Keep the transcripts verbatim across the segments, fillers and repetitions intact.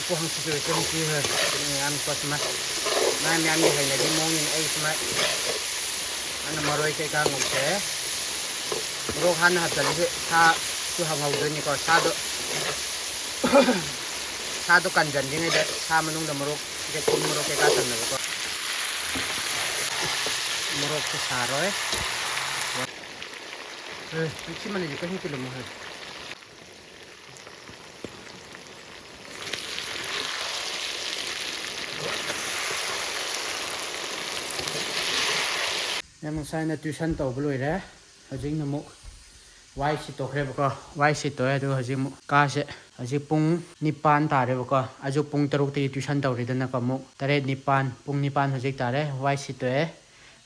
ꯄꯣ ꯍꯪꯁꯤꯁꯨ ꯏꯆꯟ ꯅꯨꯄꯤ ꯍꯣꯏ꯫ ꯃꯌꯥꯝ ꯀꯣ ꯁꯨꯃꯥꯏ꯫ ꯃꯥꯏ ꯃꯌꯥꯝꯒꯤ ꯍꯩꯅꯕꯤ ꯃꯑꯣꯡꯅꯤꯅ ꯑꯩ ꯁꯨꯃꯥꯏ꯫ ꯑꯅ ꯃꯔꯣꯏ ꯀꯩꯀꯥ ꯉꯧꯁꯦ꯫ ꯃꯣꯔꯣꯛ ꯍꯥꯟꯅ ꯍꯥꯞꯆꯜꯂꯤꯁꯦ ꯁꯥꯁꯨ ꯍꯪꯍꯧꯗꯣꯏꯅꯤꯀꯣ꯫ ꯁꯥꯗꯣ ꯁꯥꯗꯣ ꯀꯟꯖꯟꯗ꯭ꯔꯤꯉꯩꯗ ꯁꯥ ꯃꯅꯨꯡꯗ ꯃꯣꯔꯣꯛ ꯀꯩꯀꯥ ꯊꯨꯝ ꯃꯣꯔꯣꯛ ꯀꯩꯀꯥ ꯆꯪꯅꯕꯀꯣ꯫ ꯃꯣꯔꯣꯛꯁꯨ ꯁꯥꯔꯣꯏ꯫ ꯑꯦ, ꯁꯤ ꯃꯅꯤꯁꯦ ꯀꯩꯁꯨ ꯇꯤꯜꯂꯝꯃꯣ ꯍꯥꯏ꯫ ꯌꯥꯝ ꯉꯁꯥꯏꯅ tuition ꯇꯧꯕ ꯂꯣꯏꯔꯦ꯫ ꯍꯧꯖꯤꯛꯅ ꯑꯃꯨꯛ ꯋꯥꯏ ꯁꯤꯠꯇꯣꯛꯈ꯭ꯔꯦꯕꯀꯣ꯫ ꯋꯥꯏ ꯁꯤꯠꯇꯣꯛꯑꯦ꯫ ꯑꯗꯨꯒ ꯍꯧꯖꯤꯛ ꯑꯃꯨꯛ ꯀꯥꯁꯦ ꯍꯧꯖꯤꯛ ꯄꯨꯡ ꯅꯤꯄꯥꯟ ꯇꯥꯔꯦꯕꯀꯣ꯫ ꯑꯩꯁꯨ ꯄꯨꯡ ꯇꯔꯨꯛꯇꯒꯤ tuition ꯇꯧꯔꯤꯗꯅꯀꯣ꯫ ꯑꯃꯨꯛ ꯇꯔꯦꯠ, ꯅꯤꯄꯥꯟ, ꯄꯨꯡ ꯅꯤꯄꯥꯟ ꯍꯧꯖꯤꯛ ꯇꯥꯔꯦ꯫ ꯋꯥꯏ ꯁꯤꯠꯇꯣꯛꯑꯦ꯫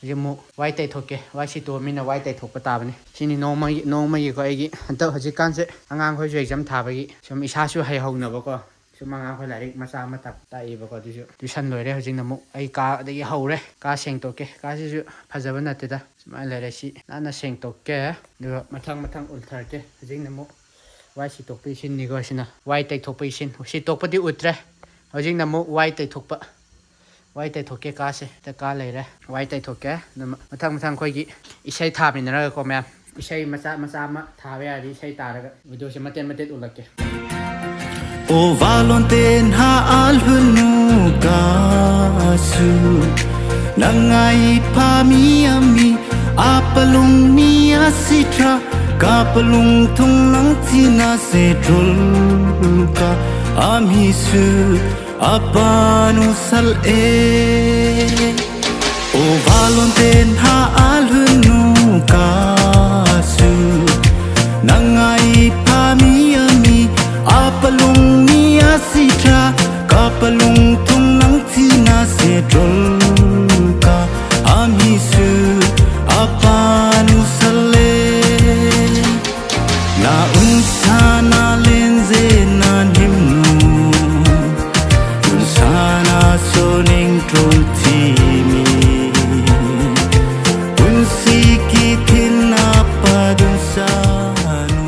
ꯍꯧꯖꯤꯛ ꯑꯃꯨꯛ ꯋꯥꯏ ꯇꯩꯊꯣꯛꯀꯦ꯫ ꯋꯥꯏ ꯁꯤꯠꯇꯣꯛꯑꯃꯤꯅ ꯋꯥꯏ ꯇꯩꯊꯣꯛꯄ ꯇꯥꯕꯅꯤ꯫ ꯁꯤꯅꯤ ꯅꯣꯡꯃꯒꯤ, ꯅꯣꯡꯃꯒꯤꯀꯣ꯫ ꯑꯩꯒꯤ ꯍꯟꯗꯛ ꯍꯧꯖꯤꯛꯀꯥꯟꯁꯦ ꯑꯉꯥꯡꯈꯣꯏꯁꯨ exam ꯊꯥꯕꯒꯤ ꯁꯨꯝ ꯏꯁꯥꯁꯨ ꯍꯩꯍꯧꯅꯕꯀꯣ꯫ ꯁꯨꯝ ꯑꯉꯥꯡꯈꯣꯏ ꯂꯥꯏꯔꯤꯛ ꯃꯆꯥ ꯑꯃ ꯇꯥꯛ-, ꯇꯥꯛꯏꯕꯀꯣ꯫ ꯑꯗꯨꯁꯨ tuition ꯂꯣꯏꯔꯦ꯫ ꯍꯧꯖꯤꯛꯅ ꯑꯃꯨꯛ ꯑꯩ ꯀꯥꯗꯒꯤ ꯍꯧꯔꯦ꯫ ꯀꯥ ꯁꯦꯡꯇꯣꯛꯀꯦ꯫ ꯀꯥꯁꯤꯁꯨ ꯐꯖꯕ ꯅꯠꯇꯦꯗ꯫ ꯁꯨꯃꯥꯏꯅ ꯂꯩꯔꯦ꯫ ꯁꯤ ꯅꯥꯟꯅ ꯁꯦꯡꯇꯣꯛꯀꯦ꯫ ꯑꯗꯨꯒ ꯃꯊꯪ ꯃꯊꯪ ꯎꯜꯊꯔꯛꯀꯦ꯫ ꯍꯧꯖꯤꯛꯅ ꯑꯃꯨꯛ ꯋꯥꯏ ꯁꯤꯠꯇꯣꯛꯄꯒꯤ ꯁꯤꯟꯅꯤꯀꯣ꯫ ꯁꯤꯅ ꯋꯥꯏ ꯇꯩꯊꯣꯛꯄꯒꯤ ꯁꯤꯟ꯫ ꯁꯤꯠꯇꯣꯛꯄꯗꯤ ꯎꯠꯇ꯭ꯔꯦ꯫ ꯍꯧꯖꯤꯛꯅ ꯑꯃꯨꯛ ꯋꯥꯏ ꯇꯩꯊꯣꯛꯄ꯫ ꯋꯥꯏ ꯇꯩꯊꯣꯛꯀꯦ꯫ ꯀꯥꯁꯦ ꯍꯦꯛꯇ ꯀꯥ ꯂꯩꯔꯦ꯫ ꯋꯥꯏ ꯇꯩꯊꯣꯛꯀꯦ꯫ ꯑꯗꯨꯝ ꯃꯊꯪ ꯃꯊꯪ ꯑꯩꯈꯣꯏꯒꯤ ꯏꯁꯩ ꯊꯥꯃꯤꯟꯅꯔꯒꯀꯣ ꯃꯌꯥꯝ꯫ ꯏꯁꯩ ꯃꯆꯥ ꯃꯆꯥ ꯑꯃ ꯊꯥꯕ ꯌꯥꯔꯗꯤ ꯏꯁꯩ ꯇꯥꯔꯒ videoꯁꯦ ꯃꯇꯦꯛ ꯃꯇꯦꯛ ꯎꯠꯂꯛꯀꯦ꯫ O valonte na alhunu kasu, nangai pami ami, apalung ni asitra, kapalung thung lang tina se trulka, ami su, apanu sal e. O valonte na alhunu kasu, nangai pami ami, apalung ni asitra, kapalung thung lang tina se trulka, ami su, apanu sal e. Na unsana lenze na nimnu, unsana soning trotimi. Unsi kitin apa dunsanu.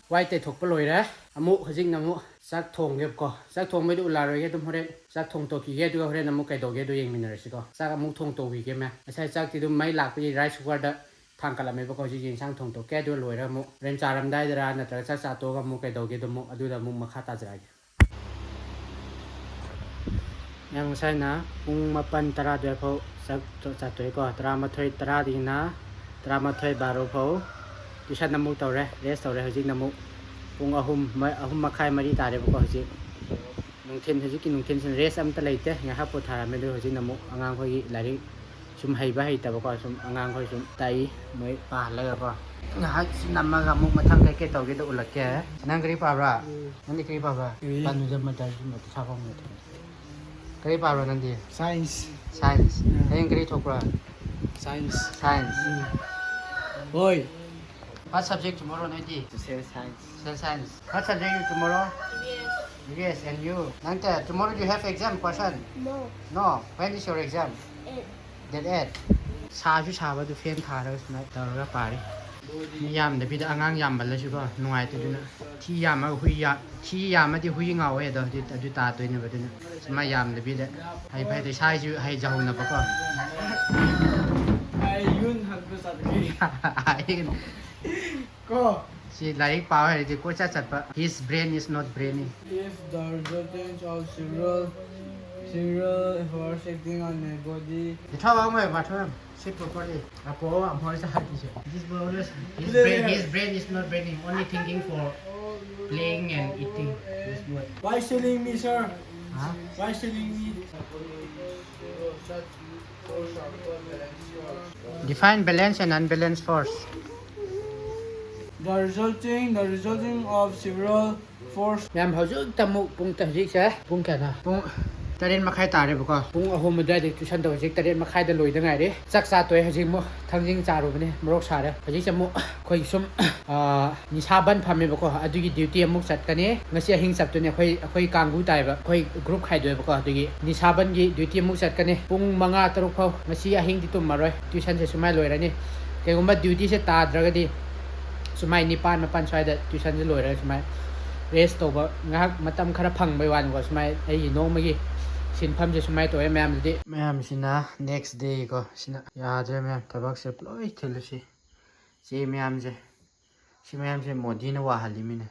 Wai ꯇꯩꯊꯣꯛꯄ ꯂꯣꯏꯔꯦ꯫ ꯑꯃꯨꯛ ꯍꯧꯖꯤꯛꯅ ꯑꯃꯨꯛ ꯆꯥꯛ ꯊꯣꯡꯒꯦꯕꯀꯣ꯫ ꯆꯥꯛ ꯊꯣꯡꯕꯩꯗꯣ ꯎꯠꯂꯔꯣꯏꯒꯦ, ꯑꯗꯨꯝ ꯍꯣꯔꯦꯟ ꯆꯥꯛ ꯊꯣꯡ ꯇꯣꯛꯈꯤꯒꯦ, ꯑꯗꯨꯒ ꯍꯣꯔꯦꯟ ꯑꯃꯨꯛ ꯀꯩꯗꯧꯒꯦꯗꯣ ꯌꯦꯡꯃꯤꯟꯅꯔꯁꯤꯀꯣ꯫ ꯆꯥꯛ ꯑꯃꯨꯛ ꯊꯣꯡ ꯇꯧꯈꯤꯒꯦ ꯃꯦꯝ꯫ ꯉꯁꯥꯏ ꯆꯥꯛꯇꯤ ꯑꯗꯨꯝ ꯃꯩ ꯂꯥꯛꯄꯒꯤ ꯔꯥꯏꯁ ꯀꯨꯀꯔꯗ ꯊꯥꯡꯀꯠꯂꯝꯃꯦꯕꯀꯣ꯫ ꯍꯧꯖꯤꯛ ꯌꯦꯟꯁꯥꯡ ꯊꯣꯡ ꯇꯣꯛꯀꯦ, ꯑꯗꯨꯒ ꯂꯣꯏꯔꯒ ꯑꯃꯨꯛ ꯍꯣꯔꯦꯟ ꯆꯥꯔꯝꯗꯥꯏꯗꯔꯥ ꯅꯠꯇ꯭ꯔꯒ ꯆꯥꯛ ꯆꯥ ꯇꯣꯛꯑꯒ ꯑꯃꯨꯛ ꯀꯩꯗꯧꯒꯦꯗꯣ ꯑꯃꯨꯛ ꯑꯗꯨꯗ ꯑꯃꯨꯛ ꯃꯈꯥ ꯇꯥꯖꯔꯛꯑꯒꯦ꯫ ꯌꯥꯝ ꯉꯁꯥꯏꯅ ꯄꯨꯡ ꯃꯥꯄꯟ ꯇꯔꯥ ꯑꯗꯨꯋꯥꯏ ꯐꯥꯎ ꯆꯥꯛ ꯆꯥꯊꯣꯛꯑꯦꯀꯣ꯫ ꯇꯔꯥꯃꯥꯊꯣꯏ ꯇꯔꯥꯗꯒꯤꯅ ꯇꯔꯥꯃꯥꯊꯣꯏ ꯕꯥꯔꯣ ꯐꯥꯎ ꯇ꯭ꯌꯨꯁꯟ ꯑꯃꯨꯛ ꯇꯧꯔꯦ, ꯔꯦꯁ ꯇꯧꯔꯦ꯫ ꯍꯧꯖꯤꯛꯅ ꯑꯃꯨꯛ ꯄꯨꯡ ꯑꯍꯨꯝ, ꯑꯍꯨꯝ ꯃꯈꯥꯏ, ꯃꯔꯤ ꯇꯥꯔꯦꯕꯀꯣ꯫ ꯍꯧꯖꯤꯛ ꯅꯨꯡꯊꯤꯟ, ꯍꯧꯖꯤꯛꯀꯤ ꯅꯨꯡꯊꯤꯟꯁꯤꯅ ꯔꯦꯁ ꯑꯝꯇ ꯂꯩꯇꯦ, ꯉꯥꯏꯍꯥꯛ ꯄꯣꯊꯥꯔꯝꯃꯦ꯫ ꯑꯗꯨ ꯍꯧꯖꯤꯛꯅ ꯑꯃꯨꯛ ꯑꯉꯥꯡꯈꯣꯏꯒꯤ ꯂꯥꯏꯔꯤꯛ ꯁꯨꯝ ꯍꯩꯕ ꯍꯩꯇꯕꯀꯣ, ꯁꯨꯝ ꯑꯉꯥꯡꯈꯣꯏ ꯁꯨꯝ ꯇꯥꯛꯏ, ꯃꯣꯏ ꯄꯥꯍꯜꯂꯒꯀꯣ꯫ ꯉꯥꯏꯍꯥꯛ ꯁꯤ ꯅꯝꯃꯒ ꯑꯃꯨꯛ ꯃꯊꯪ ꯀꯩꯀꯩ ꯇꯧꯒꯦꯗꯣ ꯎꯠꯂꯛꯀꯦ꯫ ꯅꯪ ꯀꯔꯤ ꯄꯥꯕ꯭ꯔꯥ? ꯎꯝ꯫ ꯅꯪꯗꯤ ꯀꯔꯤ ꯄꯥꯕ꯭ꯔꯥ? ꯎꯝ꯫ ꯄꯥꯅꯨꯖ ꯃꯇꯥꯏ ꯁꯨꯝꯕ ꯁꯥꯐꯝ ꯂꯩꯇꯦ꯫ ꯀꯔꯤ ꯄꯥꯕ꯭ꯔꯥ ꯅꯪꯗꯤ? Science꯫ Science꯫ ꯎꯝ꯫ ꯍꯌꯦꯡ ꯀꯔꯤ ꯊꯣꯛꯄ꯭ꯔꯥ? Science꯫ Science꯫ ꯎꯝ꯫ ꯍꯣꯏ꯫ What subject tomorrow ꯅꯣꯏꯗꯤ? Social Science꯫ Social Science꯫ What subject you tomorrow? E V S. E V S, and you? ꯅꯪ ꯇ-, tomorrow you have exam, question? No. No? When is your exam? Eight꯫ Date eight? ꯁꯥꯁꯨ ꯁꯥꯕ, ꯑꯗꯨ ꯐꯦꯟ ꯊꯥꯔꯒ ꯁꯨꯃꯥꯏꯅ ꯇꯧꯔꯒ ꯄꯥꯔꯤ꯫ ꯃꯤ ꯌꯥꯝꯗꯕꯤꯗ ꯑꯉꯥꯡ ꯌꯥꯝꯃꯜꯂꯁꯨꯀꯣ ꯅꯨꯡꯉꯥꯏꯇꯦ꯫ ꯑꯗꯨꯅ ꯊꯤ ꯌꯥꯝꯃꯒ ꯍꯨꯏ ꯌꯥ-, ꯊꯤ ꯌꯥꯝꯃꯗꯤ ꯍꯨꯏ ꯉꯥꯎꯋꯦ ꯑꯗꯣ, ꯑꯗꯨ, ꯑꯗꯨ ꯇꯥꯗꯣꯏꯅꯦꯕ꯫ ꯑꯗꯨꯅ ꯁꯨꯃꯥꯏꯅ ꯌꯥꯝꯗꯕꯤꯗ ꯍꯩ ꯐꯩꯗ ꯏꯁꯥꯒꯤꯁꯨ ꯍꯩꯖꯍꯧꯅꯕꯀꯣ꯫ ꯑꯩ ꯌꯨꯟ ꯍꯛꯇ ꯆꯠꯈꯤ꯫ ꯀꯣ꯫ ꯁꯤ ꯂꯥꯏꯔꯤꯛ ꯄꯥꯕ ꯍꯩꯔꯗꯤ ꯀꯣꯏꯆꯠ ꯆꯠꯄ꯫ His brain is not brainy. If the resultant of several, several force acting on a body. ꯏꯊꯥ ꯋꯥ ꯉꯥꯏ ꯄꯥꯊꯣꯛ ꯌꯥꯝ꯫ Sit properly. ꯑꯄꯣ ꯑꯃ ꯍꯣꯏ ꯆꯥ ꯍꯥꯏ ꯇꯤꯁꯦ꯫ This boy always, his brain, his brain is not braining, only thinking for playing and eating. This boy. Why selling me, sir? Huh? Why selling me? Define balance and unbalanced force. The resulting, the resulting of several force. ꯃꯌꯥꯝ, ꯍꯧꯖꯤꯛꯇ ꯑꯃꯨꯛ ꯄꯨꯡ ꯇ-, ꯍꯧꯖꯤꯛꯁꯦ ꯄꯨꯡ ꯀꯌꯥꯅꯣ? ꯄꯨꯡ ꯇꯔꯦꯠ ꯃꯈꯥꯏ ꯇꯥꯔꯦꯕꯀꯣ꯫ ꯄꯨꯡ ꯑꯍꯨꯝ ꯑꯗꯨꯋꯥꯏꯗ ꯇ꯭ꯌꯨꯁꯟ ꯇꯧꯕ, ꯍꯧꯖꯤꯛ ꯇꯔꯦꯠ ꯃꯈꯥꯏꯗ ꯂꯣꯏꯗ ꯉꯥꯏꯔꯤ꯫ ꯆꯥꯛ ꯆꯥ ꯇꯣꯛꯑꯦ꯫ ꯍꯧꯖꯤꯛ ꯑꯃꯨꯛ ꯊꯥꯡꯖꯤꯡ ꯆꯥꯔꯨꯕꯅꯦ, ꯃꯣꯔꯣꯛ ꯁꯥꯔꯦ꯫ ꯍꯧꯖꯤꯛꯁꯦ ꯑꯃꯨꯛ ꯑꯩꯈꯣꯏ ꯁꯨꯝ, ꯑ, ꯅꯤꯁꯥ ꯕꯟ ꯐꯝꯃꯦꯕꯀꯣ, ꯑꯗꯨꯒꯤ ꯗ꯭ꯌꯨꯇꯤ ꯑꯃꯨꯛ ꯆꯠꯀꯅꯤ꯫ ꯉꯁꯤ ꯑꯍꯤꯡ ꯆꯠꯇꯣꯏꯅꯦ꯫ ꯑꯩꯈꯣꯏ, ꯑꯩꯈꯣꯏ ꯀꯥꯡꯕꯨ ꯇꯥꯏꯕ, ꯑꯩꯈꯣꯏ ꯒ꯭ꯔꯨꯞ ꯈꯥꯏꯗꯣꯛꯑꯦꯕꯀꯣ꯫ ꯑꯗꯨꯒꯤ ꯅꯤꯁꯥ ꯕꯟꯒꯤ ꯗ꯭ꯌꯨꯇꯤ ꯑꯃꯨꯛ ꯆꯠꯀꯅꯤ ꯄꯨꯡ ꯃꯉꯥ ꯇꯔꯨꯛ ꯐꯥꯎ꯫ ꯉꯁꯤ ꯑꯍꯤꯡꯗꯤ ꯇꯨꯝꯃꯔꯣꯏ, ꯇ꯭ꯌꯨꯁꯟꯁꯦ ꯁꯨꯃꯥꯏꯅ ꯂꯣꯏꯔꯅꯤ꯫ ꯀꯩꯒꯨꯝꯕ ꯗ꯭ꯌꯨꯇꯤꯁꯦ ꯇꯥꯗ꯭ꯔꯒꯗꯤ ꯁꯨꯃꯥꯏ ꯅꯤꯄꯥꯟ ꯃꯥꯄꯟ ꯁ꯭ꯋꯥꯏꯗ tuitionꯁꯦ ꯂꯣꯏꯔꯒ ꯁꯨꯃꯥꯏ rest ꯇꯧꯕ, ꯉꯥꯏꯍꯥꯛ ꯃꯇꯝ ꯈꯔ ꯐꯪꯕꯩ ꯋꯥꯅꯤꯀꯣ꯫ ꯁꯨꯃꯥꯏ ꯑꯩꯒꯤ ꯅꯣꯡꯃꯒꯤ ꯁꯤꯟꯐꯝꯁꯦ ꯁꯨꯃꯥꯏ ꯇꯧꯋꯦ꯫ ꯃꯌꯥꯝꯗꯨꯗꯤ, ꯃꯌꯥꯝꯁꯤꯅ next day ꯀꯣ꯫ ꯁꯤꯅ ꯌꯥꯗ꯭ꯔꯦ ꯃꯌꯥꯝ, ꯊꯕꯛꯁꯦ ꯂꯣꯏ ꯊꯤꯜꯂꯁꯤ꯫ ꯆꯦ ꯃꯌꯥꯝꯁꯦ, ꯁꯤ ꯃꯌꯥꯝꯁꯦ ꯃꯣꯗꯤꯅ ꯋꯥꯍꯜꯂꯤꯃꯤꯅꯦ꯫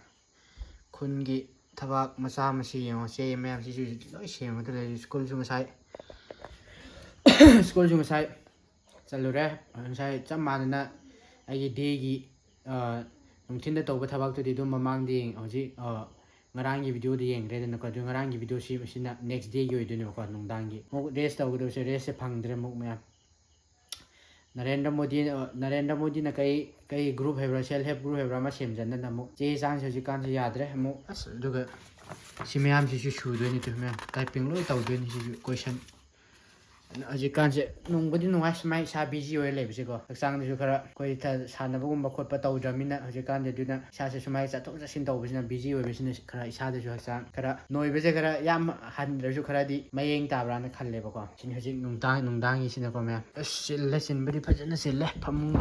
ꯈꯨꯟꯒꯤ ꯊꯕꯛ ꯃꯆꯥ ꯃꯁꯤ ꯌꯦꯡꯉꯣ, ꯆꯦ ꯃꯌꯥꯝꯁꯤꯁꯨ ꯂꯣꯏ ꯁꯦꯝꯃꯒ ꯂꯩꯔꯤ꯫ ꯁ꯭ꯀꯨꯜꯁꯨ ꯉꯁꯥꯏ ꯁ꯭ꯀꯨꯜꯁꯨ ꯉꯁꯥꯏ ꯆꯠꯂꯨꯔꯦ꯫ ꯉꯁꯥꯏ ꯆꯞ ꯃꯥꯟꯅꯅ ꯑꯩꯒꯤ dayꯒꯤ, ꯑ, ꯅꯨꯡꯊꯤꯟꯗ ꯇꯧꯕ ꯊꯕꯛꯇꯨꯗꯤ ꯑꯗꯨꯝ ꯃꯃꯥꯡꯗ ꯌꯦꯡ-, ꯍꯧꯖꯤꯛ, ꯑ, ꯉꯔꯥꯡꯒꯤ videoꯗ ꯌꯦꯡꯈ꯭ꯔꯦꯗꯅꯀꯣ꯫ ꯑꯗꯨ ꯉꯔꯥꯡꯒꯤ videoꯁꯤ, ꯁꯤꯅ next dayꯒꯤ ꯑꯣꯏꯗꯣꯏꯅꯦꯕꯀꯣ, ꯅꯨꯡꯗꯥꯡꯒꯤ꯫ ꯑꯃꯨꯛ rest ꯇꯧꯒꯗꯧꯁꯦ, restꯁꯦ ꯐꯪꯗ꯭ꯔꯦ ꯑꯃꯨꯛ ꯃꯌꯥꯝ꯫ ꯅꯔꯦꯟꯗ꯭ꯔ ꯃꯣꯗꯤ, ꯑ, ꯅꯔꯦꯟꯗ꯭ꯔ ꯃꯣꯗꯤꯅ ꯀꯩ, ꯀꯩ group ꯍꯥꯏꯕ꯭ꯔꯥ, self help group ꯍꯥꯏꯕ꯭ꯔꯥ ꯑꯃ ꯁꯦꯝꯖꯟꯗꯅ ꯑꯃꯨꯛ꯫ ꯆꯦ ꯆꯥꯡꯁꯦ ꯍꯧꯖꯤꯛꯀꯥꯟꯁꯦ ꯌꯥꯗ꯭ꯔꯦ ꯑꯃꯨꯛ꯫ ꯑꯁ, ꯑꯗꯨꯒ ꯁꯤ ꯃꯌꯥꯝꯁꯤꯁꯨ ꯁꯨꯗꯣꯏꯅꯤ, ꯇꯨ ꯃꯌꯥꯝ typing ꯂꯣꯏ ꯇꯧꯗꯣꯏꯅꯤ ꯁꯤꯁꯨ question꯫ ꯑꯗꯨꯅ ꯍꯧꯖꯤꯛꯀꯥꯟꯁꯦ ꯅꯨꯡꯕꯨꯗꯤ ꯅꯨꯡꯉꯥꯏ ꯁꯨꯃꯥꯏ ꯏꯁꯥ busy ꯑꯣꯏꯔ ꯂꯩꯕꯁꯦꯀꯣ꯫ ꯍꯛꯆꯥꯡꯗꯁꯨ ꯈꯔ ꯑꯩꯈꯣꯏ ꯊ-, ꯁꯥꯟꯅꯕꯒꯨꯝꯕ ꯈꯣꯠꯄ ꯇꯧꯗ꯭ꯔꯕꯅꯤꯅ ꯍꯧꯖꯤꯛꯀꯥꯟꯗꯤ꯫ ꯑꯗꯨꯅ ꯏꯁꯥꯁꯦ ꯁꯨꯃꯥꯏ ꯆꯠꯊꯣꯛ ꯆꯠꯁꯤꯟ ꯇꯧꯕꯁꯤꯅ, busy ꯑꯣꯏꯕꯁꯤꯅ ꯈꯔ ꯏꯁꯥꯗꯁꯨ ꯍꯛꯆꯥꯡ ꯈꯔ ꯅꯣꯏꯕꯁꯦ ꯈꯔ ꯌꯥꯝ ꯍꯟꯗ꯭ꯔꯁꯨ ꯈꯔꯗꯤ ꯃꯌꯦꯡ ꯇꯥꯕ꯭ꯔꯥꯅ ꯈꯜꯂꯦꯕꯀꯣ꯫ ꯁꯤꯅꯤ ꯍꯧꯖꯤꯛ ꯅꯨꯡꯗꯥꯡ, ꯅꯨꯡꯗꯥꯡꯒꯤꯁꯤꯅꯀꯣ ꯃꯌꯥꯝ꯫ ꯑꯁ, ꯆꯤꯜꯂꯦ, ꯆꯤꯟꯕꯗꯤ ꯐꯖꯅ ꯆꯤꯜꯂꯦ꯫ ꯐꯃꯨꯡ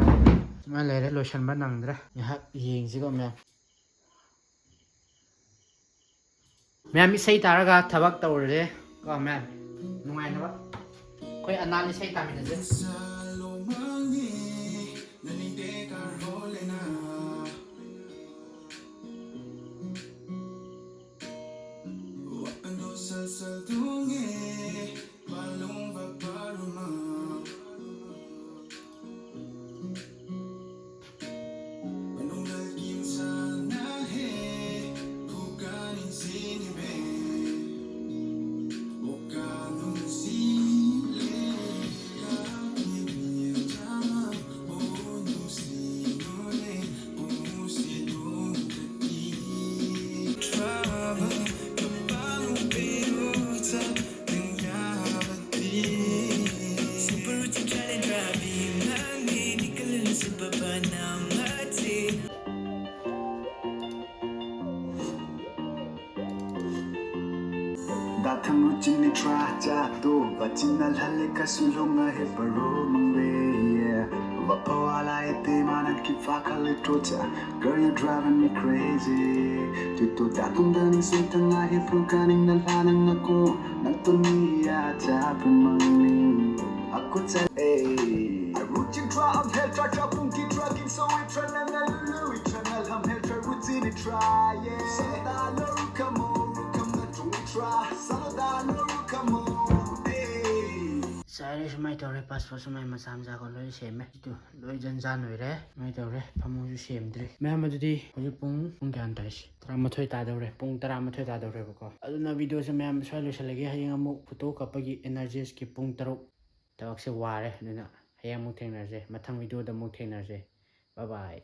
ꯁꯨꯃꯥꯏꯅ ꯂꯩꯔꯦ, ꯂꯣꯏꯁꯟꯕ ꯅꯪꯗ꯭ꯔꯦ꯫ ꯉꯥꯏꯍꯥꯛ ꯌꯦꯡꯁꯤꯀꯣ ꯃꯌꯥꯝ꯫ ꯃꯌꯥꯝ ꯏꯁꯩ ꯇꯥꯔꯒ ꯊꯕꯛ ꯇꯧꯔꯁꯦ ꯀꯣ ꯃꯌꯥꯝ, ꯅꯨꯡꯉꯥꯏꯅꯕ꯫ ꯑꯩꯈꯣꯏ ꯑꯅꯥꯜ ꯏꯁꯩ ꯇꯥꯃꯤꯟꯅꯁꯦ꯫ Mapawala ete mana kifa kali tocha. Girl, you're driving me crazy. Tuto datong dani sutang ahi prukaning na lanang nako. Natuni ya tapin mangling. Aku ta eh. Ruchin tra am hel tra tra pung ki tra kin so e tra na na lulu e tra na lam hel tra ruchin e tra yeah. Salada lo rukamo rukam na tung e tra. Salada lo rukamo. Hey. ꯆꯥꯏꯔꯦ, ꯁꯨꯃꯥꯏꯅ ꯇꯧꯔꯦ꯫ Passport ꯁꯨꯃꯥꯏꯅ ꯃꯆꯥ ꯃꯆꯥ ꯀꯣ ꯂꯣꯏ ꯁꯦꯝꯃꯦ꯫ ꯑꯗꯨ ꯂꯣꯏ ꯖꯟ ꯖꯥꯟ ꯑꯣꯏꯔꯦ꯫ ꯁꯨꯃꯥꯏꯅ ꯇꯧꯔꯦ꯫ ꯐꯃꯨꯡꯁꯨ ꯁꯦꯝꯗ꯭ꯔꯤ꯫ ꯃꯌꯥꯝ, ꯑꯗꯨꯗꯤ ꯍꯧꯖꯤꯛ ꯄꯨꯡ, ꯄꯨꯡ ꯀꯌꯥꯅꯣ ꯇꯥꯔꯤꯁꯦ? ꯇꯔꯥꯃꯥꯊꯣꯏ ꯇꯥꯗꯧꯔꯦ꯫ ꯄꯨꯡ ꯇꯔꯥꯃꯥꯊꯣꯏ ꯇꯥꯗꯧꯔꯦꯕꯀꯣ꯫ ꯑꯗꯨꯅ ꯚꯤꯗꯤꯑꯣꯁꯦ ꯃꯌꯥꯝ ꯁ꯭ꯋꯥꯏ ꯂꯣꯏꯁꯤꯜꯂꯒꯦ꯫ ꯍꯌꯦꯡ ꯑꯃꯨꯛ ꯐꯣꯇꯣ ꯀꯥꯞꯄꯒꯤ ꯑꯦꯟ ꯑꯥꯔ ꯖꯤ ꯑꯦꯁꯀꯤ ꯄꯨꯡ ꯇꯔꯨꯛ꯫ ꯊꯕꯛꯁꯦ ꯋꯥꯔꯦ꯫ ꯑꯗꯨꯅ ꯍꯌꯦꯡ ꯑꯃꯨꯛ ꯊꯦꯡꯅꯔꯁꯦ꯫ ꯃꯊꯪ ꯚꯤꯗꯤꯑꯣꯗ ꯑꯃꯨꯛ ꯊꯦꯡꯅꯔꯁꯦ꯫ ꯕꯥꯏ ꯕꯥꯏ꯫